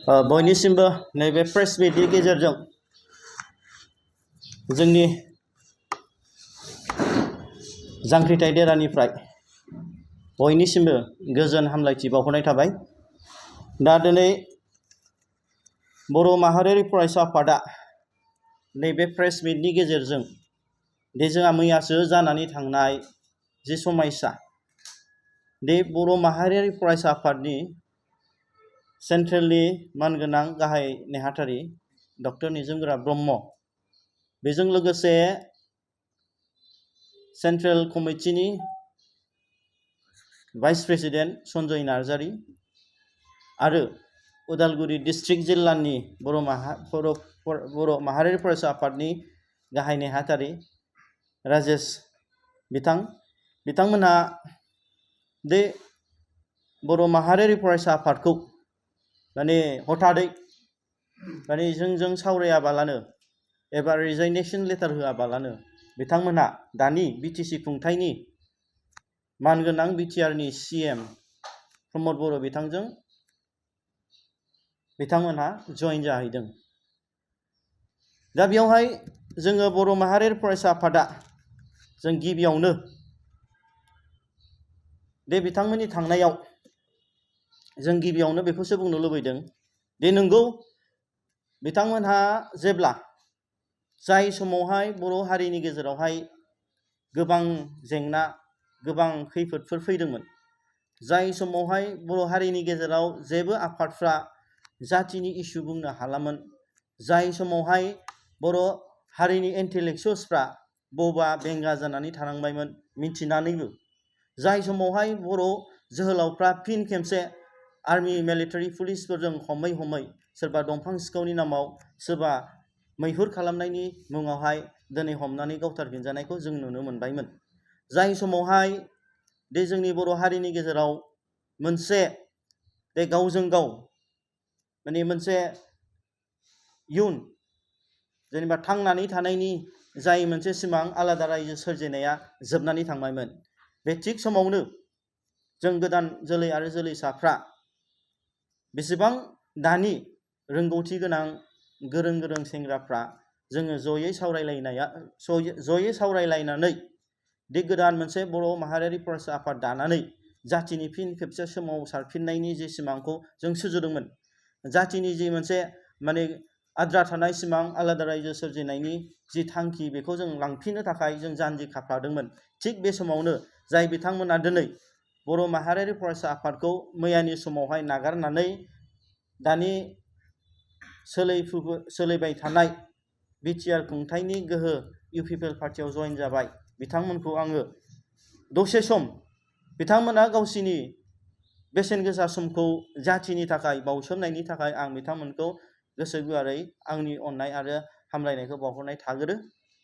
बयनिसिमबो नैबे प्रेस मिटनि गेजेरजों जोंनि जांख्रिथाय देरानिफ्राय बयनिसिमबो गोजोन हामलायथि बावहरनाय थाबाय। दा दिनै बर' माहारियारि फरायसा आफादा नैबे प्रेस मिटनि गेजेरजों दे जोंहा मैयासो जानानै थांनाय जि समायसा दे बर' माहारियारि फरायसा आफादनि सेन्ट्रेलनि मानगोनां गाहाय नेहाथारि डक्टर निजोमगोरा ब्रह्म, बेजों लोगोसे सेन्ट्रेल कमिटिनि भाइस प्रेसिडेन्ट सन्जय नार्जारी आरो उदालगुरि डिस्ट्रिक्ट जिल्लानि बर' माहारियारि फरायसा आफादनि गाहाय नेहाथारि राजेश बिथांमोनहा दे बर' माहारियारि फरायसा आफादखौ माने हथादै माने जोंजों सावरायाबालानो एबा रिजाइनेसन लेटार होआबालानो बिथांमोनहा दानि बिटिसि खुंथायनि मानगोनां बिटिआरनि CM प्रमद बर' बिथांमोनहा जइन जाहैदों। दा बेयावहाय जोङो बर' माहारियारि फरायसा आफादा जों गिबियावनो दे बिथांमोननि थांनायाव जों गिबियावनो बेखौसो बुंनो लुबैदों दे नंगौ बिथांमोनहा जेब्ला जाय समावहाय बर' हारिनि गेजेरावहाय गोबां जेंना गोबां खैफोदफोर फैदोंमोन, जाय समावहाय बर' हारिनि गेजेराव जेबो आफादफ्रा जातिनि इसु बुंनो हालामोन, जाय समावहाय बर' हारिनि इन्टेलेक्सुयेल्सफ्रा बबा बेंगा जानानै थानांबायमोन मिथिनानैबो, जाय समावहाय बर' जोहोलावफ्रा फिन खेमसे आर्मि मिलिटारि पुलिसफोरजों हमै सोरबा दंफां सिखावनि नामाव सोरबा मैहुर खालामनायनि मुङावहाय दिनै हमनानै गावथारफिनजानायखौ जों नुनो मोनबायमोन। जाय समावहाय दे जोंनि बर' हारिनि गेजेराव मोनसे दे गावजों गाव माने मोनसे इयुन जेनेबा थांनानै थानायनि जाय मोनसे सिमां आलादा रायजो सोरजिनाया जोबनानै थांबायमोन, बे थिग समावनो जों गोदान जोलै आरो जोलैसाफ्रा बेसेबां दानि रोंगौथि गोनां गोरों सेंग्राफ्रा जोङो जयै सावरायलायनानै दे गोदान मोनसे बर' माहारियारि फरायसा आफाद दानानै जातिनि फिन खेबसे सोमावसारफिननायनि जे सिमांखौ जों सुजुदोंमोन, जातिनि जि मोनसे माने आद्रा थानाय सिमां आलादा रायजो सोरजिनायनि जि थांखि बेखौ जों लांफिननो थाखाय जों जानजि खाफ्रादोंमोन। थिग बे समावनो जाय बिथांमोना दिनै बर' माहारियारि फरायसा आफादखौ मैयानि समावहाय नागारनानै दानि सोलिबाय थानाय बिटिआर खुंथायनि गोहो UPPL पार्टियाव जइन जाबाय, बिथांमोनखौ आङो दसे सम बिथांमोना गावसिनि बेसेन गोसा समखौ जातिनि थाखाय बाउसोमनायनि थाखाय आं बिथांमोनखौ गोसो गुवारै आंनि अननाय आरो हामलायनायखौ बावहरनाय थागोरो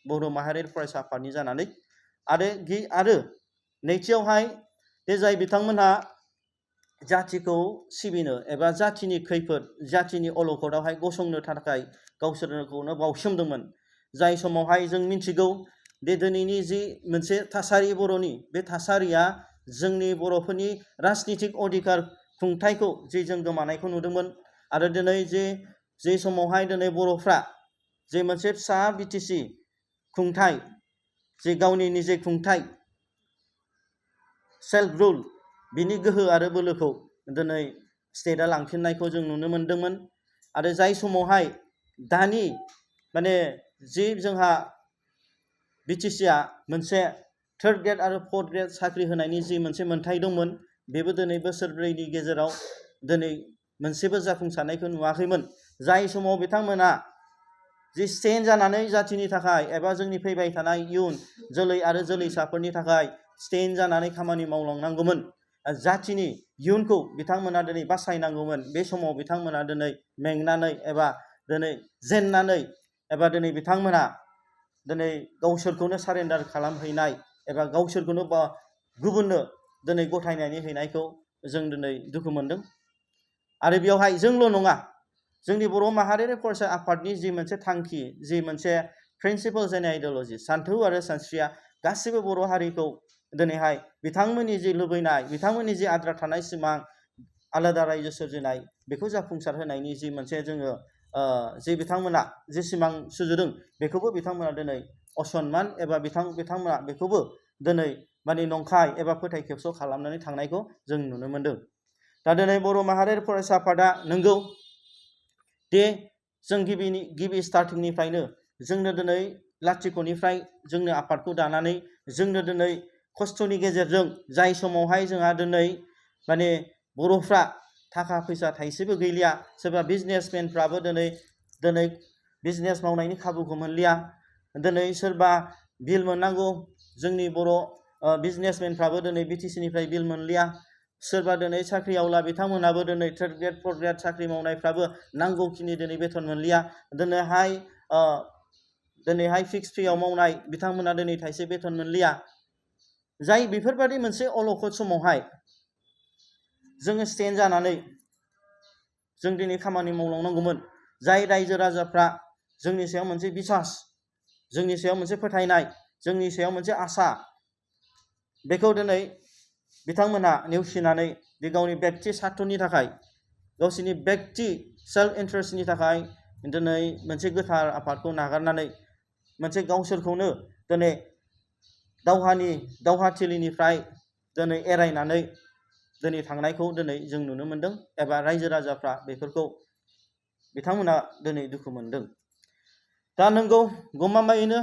बर' माहारियारि फरायसा आफादनि जानानै। आरो नैथियावहाय दे जाय बिथांमोनहा जातिखौ सिबिनो एबा जातिनि खैफोद जातिनि अलखदावहाय गसंनो थाखाय गावसोरखौनो बावसोमदोंमोन, जाय समावहाय जों मिथिगौ दे दिनैनि जि मोनसे थासारि बर'नि बे थासारिया जोंनि बर'फोरनि राजनितिक अधिकार खुंथायखौ जे जों गोमानायखौ नुदोंमोन आरो दिनै जे समावहाय दिनै बर'फ्रा जे मोनसे फिसा बिटिसि खुंथाय जे गावनि निजे खुंथाय सेल्फ रुल बिनि गोहो आरो बोलोखौ दिनै स्टेटआ लांफिननायखौ जों नुनो मोनदोंमोन। आरो जाय समावहाय दानि माने जि जोंहा बिटिसिआ मोनसे 3rd ग्रेड आरो 4th ग्रेड साख्रि होनायनि जि मोनसे मोन्थाय दंमोन, बेबो दिनै बोसोरब्रैनि गेजेराव दिनै मोनसेबो जाफुंसारनायखौ नुवाखैमोन। जाय समाव बिथांमोना जि स्टेन्ड जानानै जातिनि थाखाय एबा जोंनि फैबाय थानाय इयुन जोलै आरो जोलैसाफोरनि थाखाय स्टेन्ड जानानै खामानि मावलांनांगौमोन, जातिनि इयुनखौ बिथांमोना दिनै बासायनांगौमोन, बे समाव बिथांमोना दिनै मेंनानै एबा दिनै जेननानै एबा दिनै बिथांमोना दिनै गावसोरखौनो सारेन्डार खालामहैनाय एबा गावसोरखौनो गुबुननो दिनै गथायनानै हैनायखौ जों दिनै दुखु मोनदों। आरो बेवहाय जोंल' नङा, जोंनि बर' माहारियारि फरायसा आफादनि जि मोनसे थांखि, जि मोनसे प्रिन्सिपल्स एन्ड आइडिय'लजि, सान्थौ आरो सानस्रिया गासिबो बर' हारिखौ दिनैहाय बिथांमोननि जि लुबैनाय, बिथांमोननि जि आद्रा थानाय सिमां आलादा रायजो सोरजिनाय बेखौ जाफुंसार होनायनि जि मोनसे जोङो जे बिथांमोना जे सिमां सुजुदों बेखौबो बिथांमोना दिनै असनमान एबा बिथांमोना बेखौबो दिनै माने नंखाय एबा फोथाय खेबस' खालामनानै थांनायखौ जों नुनो मोनदों। दा दिनै बर' माहारियारि फरायसा आफादा नंगौ दे जों गिबि स्टार्टिंनिफ्रायनो जोंनो दिनै लाथिख'निफ्राय जोंनो आफादखौ दानानै जोंनो दिनै खस्थ'नि गेजेरजों जाय समावहाय जोंहा दिनै माने बर'फ्रा थाखा फैसा थाइसेबो गैलिया, सोरबा बिजनेसमेनफ्राबो दिनै बिजनेस मावनायनि खाबुखौ मोनलिया, दिनै सोरबा बिल मोननांगौ जोंनि बर' बिजनेसमेनफ्राबो दिनै बिटिसिनिफ्राय बिल मोनलिया, सोरबा दिनै साख्रि आवला बिथांमोनाबो दिनै 3rd ग्रेड 4th ग्रेड साख्रि मावनायफ्राबो नांगौखिनि दिनै बेथन मोनलिया, दिनैहाय फिक्स पेआव मावनाय बिथांमोना दिनै थाइसे बेथन मोनलिया। जाय बेफोरबायदि मोनसे अलखद समावहाय जोङो स्टेन्ड जानानै जों दिनै खामानि मावलांनांगौमोन। जाय रायजो राजाफ्रा जोंनि सायाव मोनसे बिसास, जोंनि सायाव मोनसे फोथायनाय, जोंनि सायाव मोनसे आसा, बेखौ दिनै बिथांमोनहा नेवसिनानै बे गावनि बेक्ति सार्थनि थाखाय, गावसोरनि बेक्ति सेल्फ इन्टारेस्टनि थाखाय दिनै मोनसे गोथार आफादखौ नागारनानै मोनसे गावसोरखौनो दिनै दावहाथिलिनिफ्राय दिनै एरायनानै दिनै थांनायखौ दिनै जों नुनो मोनदों एबा रायजो राजाफ्रा बेफोरखौ बिथांमोना दिनै दुखु मोनदों। दा नंगौ गमामायैनो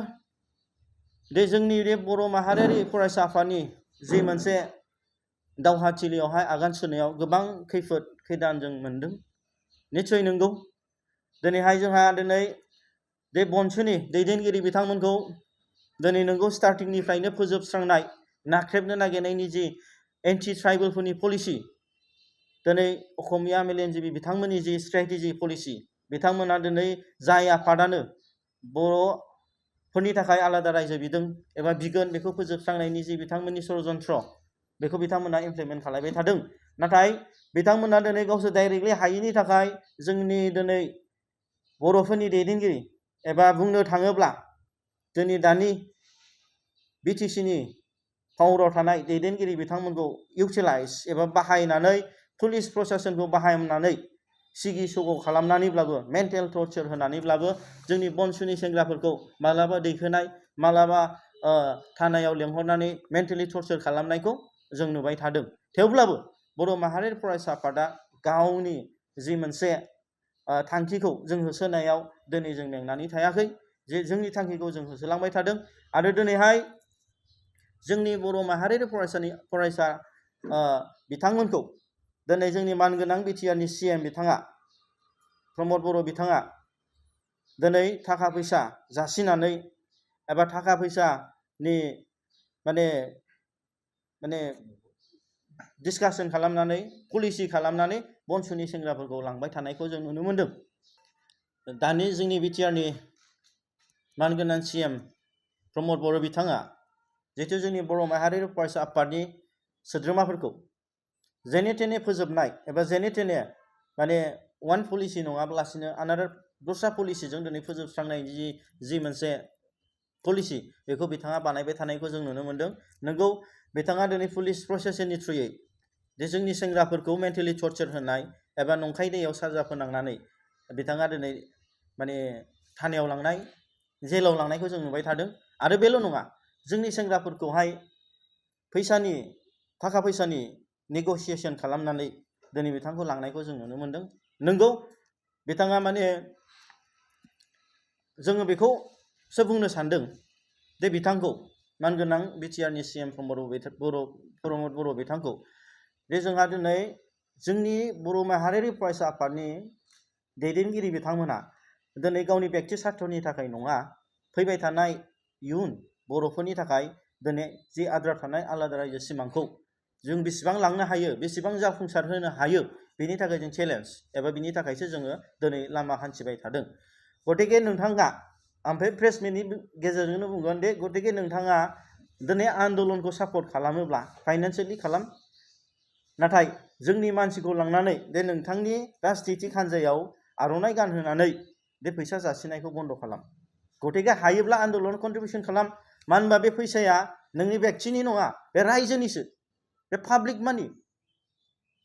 दे जोंनि बे बर' माहारियारि फरायसा आफादनि जि मोनसे दावहाथिलियावहाय आगान सुरनायाव गोबां खैफोद खैदान जों मोनदों। निस्सय नंगौ दिनैहाय जोंहा बे बनसुनि दैदेनगिरि बिथांमोनखौ दिनै नंगौ स्टार्टिंनिफ्रायनो फोजोबस्रांनाय, नाख्रेबनो नागिरनायनि जि एन्टि ट्राइबेलफोरनि पलिसि, दिनै असमिया मेलेमजिबि बिथांमोननि जि स्ट्रेटेजि पलिसि, बिथांमोना दिनै जाय आफादानो बर'फोरनि थाखाय आलादा रायजो बिदों एबा बिगोन बेखौ फोजोबस्रांनायनि जि बिथांमोननि षड़यन्त्र बेखौ बिथांमोना इमप्लिमेन्ट खालामबाय थादों। नाथाय बिथांमोना दिनै गावसोर डाइरेक्टलि हायैनि थाखाय जोंनि दिनै बर'फोरनि दैदेनगिरि एबा बुंनो थाङोब्ला जोंनि दानि बिटिसिनि पावाराव थानाय दैदेनगिरि बिथांमोनखौ इउटिलाइज एबा बाहायनानै पुलिस प्रशासनखौ बाहायनानै सिगि सग' खालामनानैब्लाबो मेन्टेल टर्चार होनानैब्लाबो जोंनि बनसुनि सेंग्राफोरखौ मालाबा दैखोनाय, मालाबा थानायाव लेंहरनानै मेन्टेलि टर्चार खालामनायखौ जों नुबाय थादों। थेवब्लाबो बर' माहारियारि फरायसा आफादा गावनि जि मोनसे थांखिखौ जों होसोनायाव दिनै जों मेंनानै थायाखै, जे जोंनि थांखिखौ जों होसोलांबाय थादों। आरो दिनैहाय जोंनि बर' माहारियारि फरायसा बिथांमोनखौ दिनै जोंनि मानगोनां बिटिआरनि CM बिथाङा प्रमद बर' बिथाङा दिनै थाखा फैसा जासिनानै एबा थाखा फैसानि माने डिसकासन खालामनानै पलिसि खालामनानै बनसुनि सेंग्राफोरखौ लांबाय थानायखौ जों नुनो मोनदों। दानि जोंनि बिटिआरनि मानगोनां CM प्रमद बर' बिथाङा जिहेतु जोंनि बर' माहारियारि फरायसा आफादनि सोद्रोमाफोरखौ जेने थेने फोजोबनाय एबा जेने थेने वान पलिसि नङाब्लासिनो आनादार दस्रा पलिसिजों दिनै फोजोबस्रांनायनि जि मोनसे पलिसि बेखौ बिथाङा बानायबाय थानायखौ जों नुनो मोनदों। नंगौ बिथाङा दिनै पुलिस प्रशासननि थ्रुयै जे जोंनि सेंग्राफोरखौ मेन्टेलि टर्चार होनाय एबा नंखाय दैयाव साजा फोनांनानै बिथाङा दिनै थानायाव लांनाय, जेलाव लांनायखौ जों नुबाय थादों। आरो बेल' नङा, जोंनि सेंग्राफोरखौहाय थाखा फैसानि नेगसिएसन खालामनानै दिनै बिथांखौ लांनायखौ जों नुनो मोनदों। नंगौ बिथाङा जोङो बेखौसो बुंनो सानदों जे बिथांखौ मानगोनां बिटिआरनि CM प्रमद बर' बिथांखौ जे जोंहा दिनै जोंनि बर' माहारियारि फरायसा आफादनि दैदेनगिरि बिथांमोना दिनै गावनि बेक्ति सार्थनि थाखाय नङा, फैबाय थानाय इयुन बर'फोरनि थाखाय दिनै जि आद्रा थानाय आलादा रायजो सिमांखौ जों बेसेबां लांनो हायो, बेसेबां जाफुंसार होनो हायो, बेनि थाखाय जों चेलेन्ज एबा बिनि थाखायसो जोङो दिनै लामा हान्थिबाय थादों। गतिके नोंथाङा ओमफ्राय प्रेस मिटनि गेजेरजोंनो बुंगोन दे गतिके नोंथाङा दिनै आन्दलनखौ सापर्ट खालामोब्ला फाइनान्सियेलि खालाम, नाथाय जोंनि मानसिखौ लांनानै दे नोंथांनि राजनितिक हान्जायाव आर'नाइ गानहोनानै बे फैसा जासिनायखौ बन्द' खालाम। गतिके हायोब्ला आन्दलन कन्ट्रिबिउसन खालाम। मानो होनबा बे फैसाया नोंनि बेक्तिनि नङा, बे रायजोनिसो, बे पाब्लिक मानि।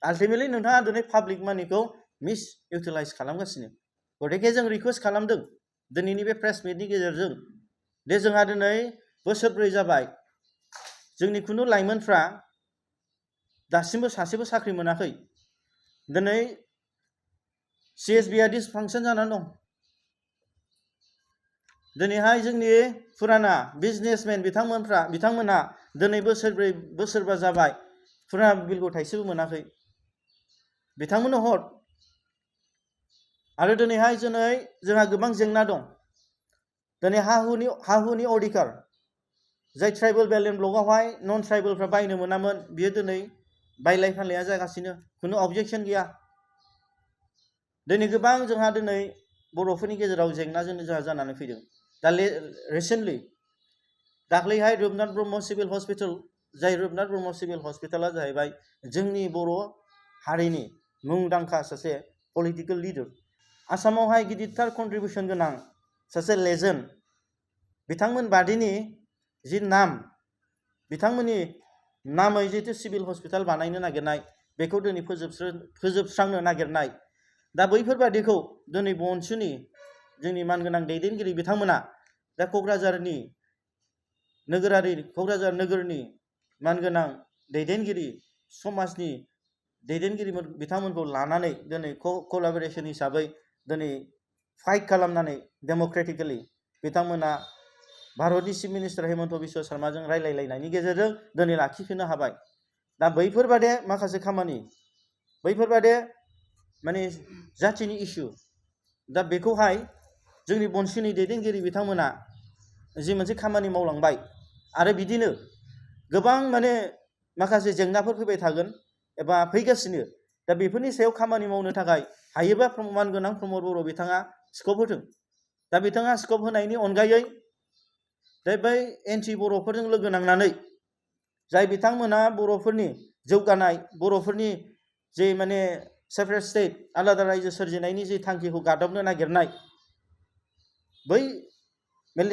आल्टिमेटलि नोंथाङा दिनै पाब्लिक मानिखौ मिस इउटिलाइज खालामगासिनो। गतिके जों रिकुवेस्ट खालामदों दिनैनि बे प्रेस मिटनि गेजेरजों दे जोंहा दिनै बोसोरब्रै जाबाय जोंनि खुनु लाइमोनफ्रा दासिमबो सासेबो साख्रि मोनाखै। दिनै CSBआ डिसफांसन जानानै दं। दिनैहाय जोंनि फुराना बिजनेसमेन बिथांमोना दिनै बोसोरब्रै बोसोरबा जाबाय फुराना बिलखौ थाइसेबो मोनाखै। बिथांमोननो हर। आरो दिनैहाय जोंहा गोबां जेंना दं। दिनै हा हुनि अधिकार जाय ट्राइबेल बेलेन्स ब्लकआवहाय नन ट्राइबेलफ्रा बायनो मोनामोन बियो दिनै बायलाय फानलाया जागासिनो, खुनु अबजेक्सन गैया। दिनै गोबां जोंहा दिनै बर'फोरनि गेजेराव जेंनाजों जोंहा जानानै फैदों। दा रिसेन्टलि दाख्लैहाय रुपनाथ ब्रह्म सिभिल हस्पिटाल, जाय रुपनाथ ब्रह्म सिभिल हस्पिटाला जाहैबाय जोंनि बर' हारिनि मुंदांखा सासे पलिटिकेल लिडार, आसामावहाय गिदिरथार कन्ट्रिबिउसन गोनां सासे लेजेन्ड, बिथांमोन बादिनि जि नाम, बिथांमोननि नामै जितु सिभिल हस्पिटाल बानायनो नागिरनाय बेखौ दिनै फोजोबस्रांनो नागिरनाय, दा बैफोरबादिखौ दिनै बनसुनि जोंनि मानगोनां दैदेनगिरि बिथांमोना दा क'क्राझार नोगोरनि मानगोनां दैदेनगिरि, समाजनि दैदेनगिरि बिथांमोनखौ लानानै दिनै कलाबरेसन हिसाबै दिनै फाइट खालामनानै डेम'क्रेटिकेलि बिथांमोना भारतनि चिफ मिनिस्टार हेमन्त बिश्व शर्माजों रायलायलायनायनि गेजेरजों दिनै लाखिफिननो हाबाय। दा बैफोरबादे माखासे खामानि, बैफोरबादे माने जाथिनि इस्यु, दा बेखौहाय जोंनि बनसुनि दैदेनगिरि बिथांमोना जि मोनसे खामानि मावलांबाय आरो बिदिनो गोबां माने माखासे जेंनाफोर फैबाय थागोन एबा फैगासिनो। दा बेफोरनि सायाव खामानि मावनो थाखाय हायोबा मानगोनां प्रमद बर' बिथाङा स्कप होथों। दा बिथाङा स्कप होनायनि अनगायै दा बै एन्टि बर'फोरजों लोगो नांनानै जाय बिथांमोना बर'फोरनि जौगानाय, बर'फोरनि जे माने सेपारेट स्टेट, आलादा रायजो सोरजिनायनि जि थांखिखौ गादबनो नागिरनाय, बै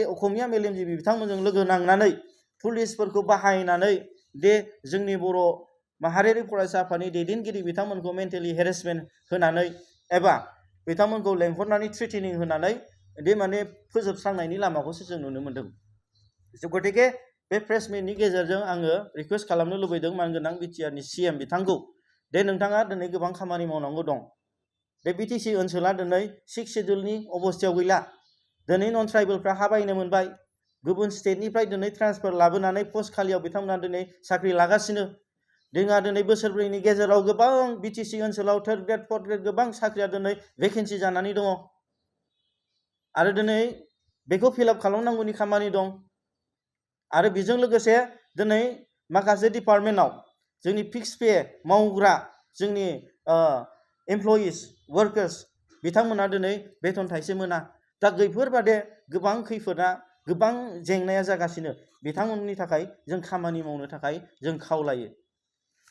असमिया मेलेमजिबि बिथांमोनजों लोगो नांनानै पुलिसफोरखौ बाहायनानै दे जोंनि बर' माहारियारि फरायसा आफादनि दैदेनगिरि बिथांमोनखौ मेन्टेलि हेरेसमेन्ट होनानै एबा बिथांमोनखौ लेंहरनानै थ्रेटेनिं होनानै दे माने फोजोबस्रांनायनि लामाखौसो जों नुनो मोन्दों। गतिके बे प्रेस मिटनि गेजेरजों आङो रिकुवेस्ट खालामनो लुबैदों मानगोनां बिटिआरनि CM बिथांखौ, दे नोंथाङा दिनै गोबां खामानि मावनांगौ दं। बे BTC ओनसोला दिनै 6 सिड्युलनि अबस्थायाव गैला। दिनै नन ट्राइबेलफ्रा हा बायनो मोनबाय, गुबुन स्टेटनिफ्राय दिनै ट्रान्सफार लाबोनानै पस्ट खालियाव बिथांमोना दिनै साख्रि लागासिनो। जोंहा दिनै बोसोरब्रैनि गेजेराव गोबां BTC ओनसोलाव थार्ड ग्रेड, फर्थ ग्रेड गोबां साख्रिया दिनै भेकेन्सि जानानै दङ आरो दिनै बेखौ फिलआप खालामनांगौनि खामानि दं। आरो बेजों लोगोसे दिनै माखासे डिपार्टमेन्टआव जोंनि फिक्स पे मावग्रा जोंनि एमप्लयिज, वार्कार्स बिथांमोना दिनै बेथन थाइसे मोना। दा बैफोरबादे गोबां खैफोदा, गोबां जेंनाया जागासिनो। बिथांमोननि थाखाय जों खामानि मावनो थाखाय जों खावलायो।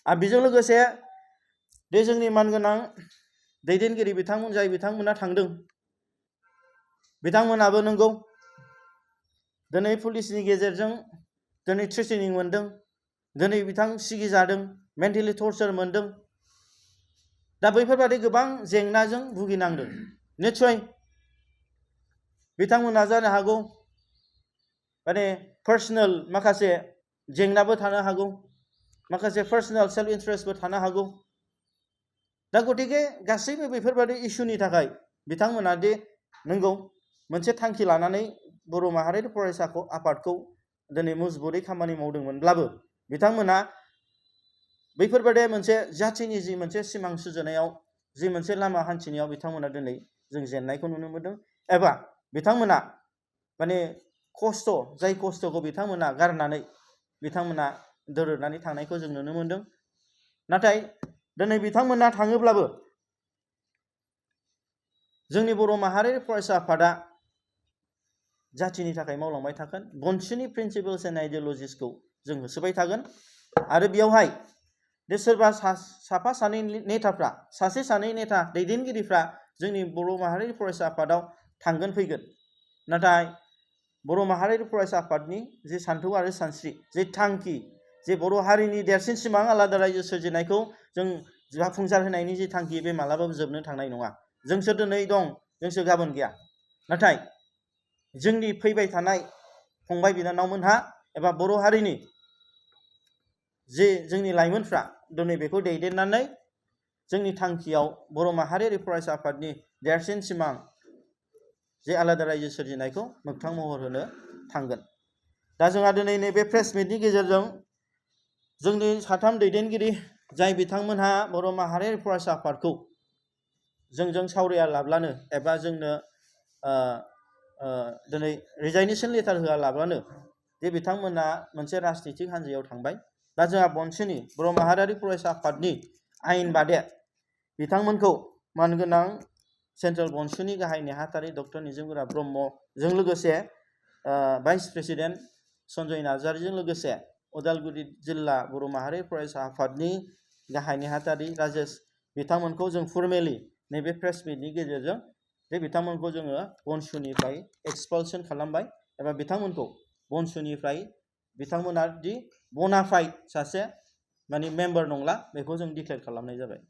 आरो बेजों लोगोसे बे जोंनि मानगोनां दैदेनगिरि जाय बिथांमोना थांदों, बिथांमोनाबो नंगौ दिनै पुलिसनि गेजेरजों दिनै थ्रेटेनिं मोनदों, दिनै बिथां सिगिजादों, मेन्टेलि टर्चार मोनदों। दा बैफोरबादि गोबां जेंनाजों भुगिनांदों। निस्सय बिथांमोना जानो हागौ माने पार्सनेल माखासे जेंनाबो थानो हागौ, माखासे पार्सनेल सेल्फ इन्टारेस्टबो थानो हागौ। दा गतिके गासैबो बेफोरबादि इस्युनि थाखाय बिथांमोना दे नंगौ मोनसे थांखि लानानै बर' माहारियारि फरायसा आफादखौ दिनै मजबुतै खामानि मावदोंमोनब्लाबो बिथांमोना बैफोरबादि मोनसे जाथिनि जि मोनसे सिमां सुजुनायाव, जि मोनसे लामा हान्थिनायाव बिथांमोना दिनै जों जेननायखौ नुनो मोनदों। एबा बिथांमोना माने जाय खस्थ'खौ बिथांमोना गारनानै बिथांमोना दोरोदनानै थांनायखौ जों नुनो मोनदों। नाथाय दिनै बिथांमोना थाङोब्लाबो जोंनि बर' माहारियारि फरायसा आफादा जाथिनि थाखाय मावलांबाय थागोन। बनसुनि प्रिन्सिपल्स एन्ड आइडियलजिसखौ जों होसोबाय थागोन। आरो बेयावहाय दे सोरबा साफा सानै नेताफ्रा, सासे सानै नेता दैदेनगिरिफ्रा जोंनि बर' माहारियारि फरायसा आफादाव थांगोन फैगोन। नाथाय बर' माहारियारि फरायसा आफादनि जे सान्थौ आरो सानस्रि, जे थांखि, जे बर' हारिनि देरसिन सिमां आलादा रायजो सोरजिनायखौ जों जाफुंसार होनायनि जि थांखि बे मालाबाबो जोबनो थांनाय नङा। जोंसो दिनै दं, जोंसो गाबोन गैया। नाथाय जोंनि फैबाय थानाय फंबाय बिनानावमोनहा एबा बर' हारिनि जे जोंनि लाइमोनफ्रा दिनै बेखौ दैदेननानै जोंनि थांखियाव बर' माहारियारि फरायसा आफादनि देरसिन सिमां जे आलादा रायजो सोरजिनायखौ मोगथां महर होनो थांगोन। दा जोंहा दिनै नैबे प्रेस मिटनि गेजेरजों जोंनि साथाम दैदेनगिरि जाय बिथांमोनहा बर' माहारियारि फरायसा आफादखौ जोंजों सावराया लाब्लानो एबा जोंनो दिनै रिजाइनेसन लेटार होआलाब्लानो जे बिथांमोना मोनसे राजनितिक हान्जायाव थांबाय। दा जोंहा बनसुनि बर' माहारियारि फरायसा आफादनि आयेन बादे बिथांमोनखौ मानगोनां सेन्ट्रेल बनसुनि गाहाय नेहाथारि डक्टर निजोमगोरा ब्रह्मजों लोगोसे भाइस प्रेसिडेन्ट सन्जय नार्जारिजों लोगोसे उदालगुरि जिल्ला बर' माहारि फरायसा आफादनि गाहाय नेहाथारि राजेश बिथांमोनखौ जों फर्मेलि नैबे प्रेस मिटनि गेजेरजों बे बिथांमोनखौ जोङो बनसुनिफ्राय एक्सपालसन खालामबाय एबा बिथांमोनखौ बनसुनिफ्राय बिथांमोना दि बनाफाइड सासे माने मेम्बार नंला बेखौ जों डिक्लेयार खालामनाय जाबाय।